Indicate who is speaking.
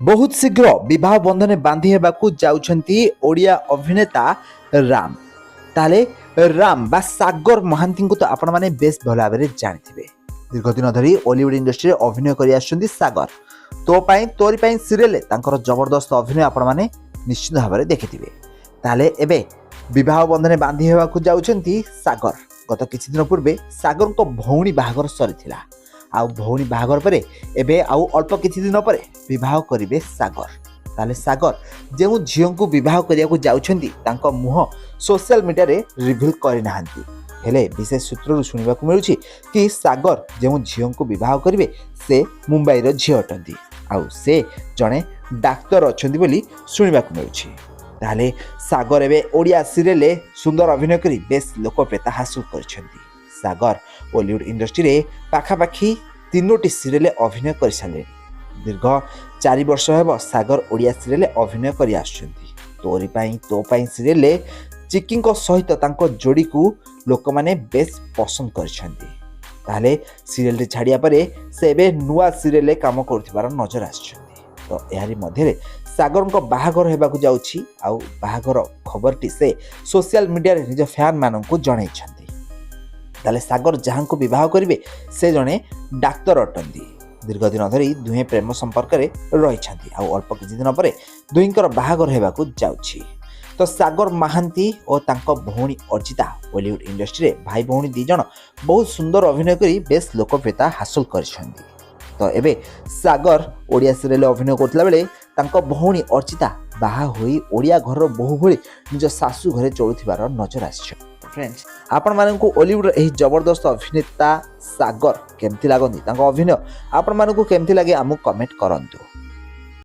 Speaker 1: ବହୁତ ଶୀଘ୍ର ବିବାହ ବନ୍ଧନରେ ବାନ୍ଧି ହେବାକୁ ଯାଉଛନ୍ତି ଓଡ଼ିଆ ଅଭିନେତା ରାମ। ତାହେଲେ ରାମ ବା ସାଗର ମହାନ୍ତିଙ୍କୁ ତ ଆପଣମାନେ ବେଶ ଭଲ ଭାବରେ ଜାଣିଥିବେ। ଦୀର୍ଘ ଦିନ ଧରି ଓଲିଉଡ ଇଣ୍ଡଷ୍ଟ୍ରିରେ ଅଭିନୟ କରି ଆସୁଛନ୍ତି ସାଗର। ତୋ ପାଇଁ ତୋରି ପାଇଁ ସିରିଏଲରେ ତାଙ୍କର ଜବରଦସ୍ତ ଅଭିନୟ ଆପଣମାନେ ନିଶ୍ଚିତ ଭାବରେ ଦେଖିଥିବେ। ତାହେଲେ ଏବେ ବିବାହ ବନ୍ଧନରେ ବାନ୍ଧି ହେବାକୁ ଯାଉଛନ୍ତି ସାଗର। ଗତ କିଛି ଦିନ ପୂର୍ବେ ସାଗରଙ୍କ ଭଉଣୀ ବାହାଘର ସରିଥିଲା। ଆଉ ଭଉଣୀ ବାହାଘର ପରେ ଏବେ ଆଉ ଅଳ୍ପ କିଛି ଦିନ ପରେ ବିବାହ କରିବେ ସାଗର। ତାହେଲେ ସାଗର ଯେଉଁ ଝିଅଙ୍କୁ ବିବାହ କରିବାକୁ ଯାଉଛନ୍ତି, ତାଙ୍କ ମୁହଁ ସୋସିଆଲ ମିଡ଼ିଆରେ ରିଭିଲ୍ କରିନାହାନ୍ତି। ହେଲେ ବିଶେଷ ସୂତ୍ରରୁ ଶୁଣିବାକୁ ମିଳୁଛି କି ସାଗର ଯେଉଁ ଝିଅଙ୍କୁ ବିବାହ କରିବେ, ସେ ମୁମ୍ବାଇର ଝିଅ ଅଟନ୍ତି ଆଉ ସେ ଜଣେ ଡାକ୍ତର ଅଛନ୍ତି ବୋଲି ଶୁଣିବାକୁ ମିଳୁଛି। ତାହେଲେ ସାଗର ଏବେ ଓଡ଼ିଆ ସିରିଏଲରେ ସୁନ୍ଦର ଅଭିନୟ କରି ବେଶ ଲୋକପ୍ରିୟତା ହାସଲ କରିଛନ୍ତି। ସାଗର ଓଲିଉଡ ଇଣ୍ଡଷ୍ଟ୍ରିରେ ପାଖାପାଖି 3ଟି ସିରିଏଲରେ ଅଭିନୟ କରିସାରିଲେଣି। ଦୀର୍ଘ 4 ବର୍ଷ ହେବ ସାଗର ଓଡ଼ିଆ ସିରିଏଲରେ ଅଭିନୟ କରି ଆସୁଛନ୍ତି। ତୋରି ପାଇଁ ତୋ ପାଇଁ ସିରିଏଲରେ ଚିକିଙ୍କ ସହିତ ତାଙ୍କ ଯୋଡ଼ିକୁ ଲୋକମାନେ ବେଶ ପସନ୍ଦ କରିଛନ୍ତି। ତାହେଲେ ସିରିଏଲଟି ଛାଡ଼ିବା ପରେ ସେ ଏବେ ନୂଆ ସିରିଏଲରେ କାମ କରୁଥିବାର ନଜର ଆସିଛନ୍ତି। ତ ଏହାରି ମଧ୍ୟରେ ସାଗରଙ୍କ ବାହାଘର ହେବାକୁ ଯାଉଛି ଆଉ ବାହାଘର ଖବରଟି ସେ ସୋସିଆଲ ମିଡ଼ିଆରେ ନିଜ ଫ୍ୟାନ୍ମାନଙ୍କୁ ଜଣାଇଛନ୍ତି। ତାହେଲେ ସାଗର ଯାହାଙ୍କୁ ବିବାହ କରିବେ, ସେ ଜଣେ ଡାକ୍ତର ଅଟନ୍ତି। ଦୀର୍ଘ ଦିନ ଧରି ଦୁହେଁ ପ୍ରେମ ସମ୍ପର୍କରେ ରହିଛନ୍ତି ଆଉ ଅଳ୍ପ କିଛି ଦିନ ପରେ ଦୁହିଁଙ୍କର ବାହାଘର ହେବାକୁ ଯାଉଛି। ତ ସାଗର ମହାନ୍ତି ଓ ତାଙ୍କ ଭଉଣୀ ଅର୍ଚିତା ଓଲିଉଡ ଇଣ୍ଡଷ୍ଟ୍ରିରେ ଭାଇ ଭଉଣୀ ଦୁଇ ଜଣ ବହୁତ ସୁନ୍ଦର ଅଭିନୟ କରି ବେଶ ଲୋକପ୍ରିୟତା ହାସଲ କରିଛନ୍ତି। ତ ଏବେ ସାଗର ଓଡ଼ିଆ ସିରିଏଲରେ ଅଭିନୟ କରୁଥିଲା ବେଳେ ତାଙ୍କ ଭଉଣୀ ଅର୍ଚିତା ବାହା ହୋଇ ଓଡ଼ିଆ ଘରର ବୋହୂ ଭଳି ନିଜ ଶାଶୁ ଘରେ ଚଳୁଥିବାର ନଜର ଆସିଛି। ଫ୍ରେଣ୍ଡସ୍, ଆପଣମାନଙ୍କୁ ଓଲିଉଡ଼ର ଏହି ଜବରଦସ୍ତ ଅଭିନେତା ସାଗର କେମିତି ଲାଗନ୍ତି, ତାଙ୍କ ଅଭିନୟ ଆପଣମାନଙ୍କୁ କେମିତି ଲାଗେ, ଆମକୁ କମେଣ୍ଟ କରନ୍ତୁ।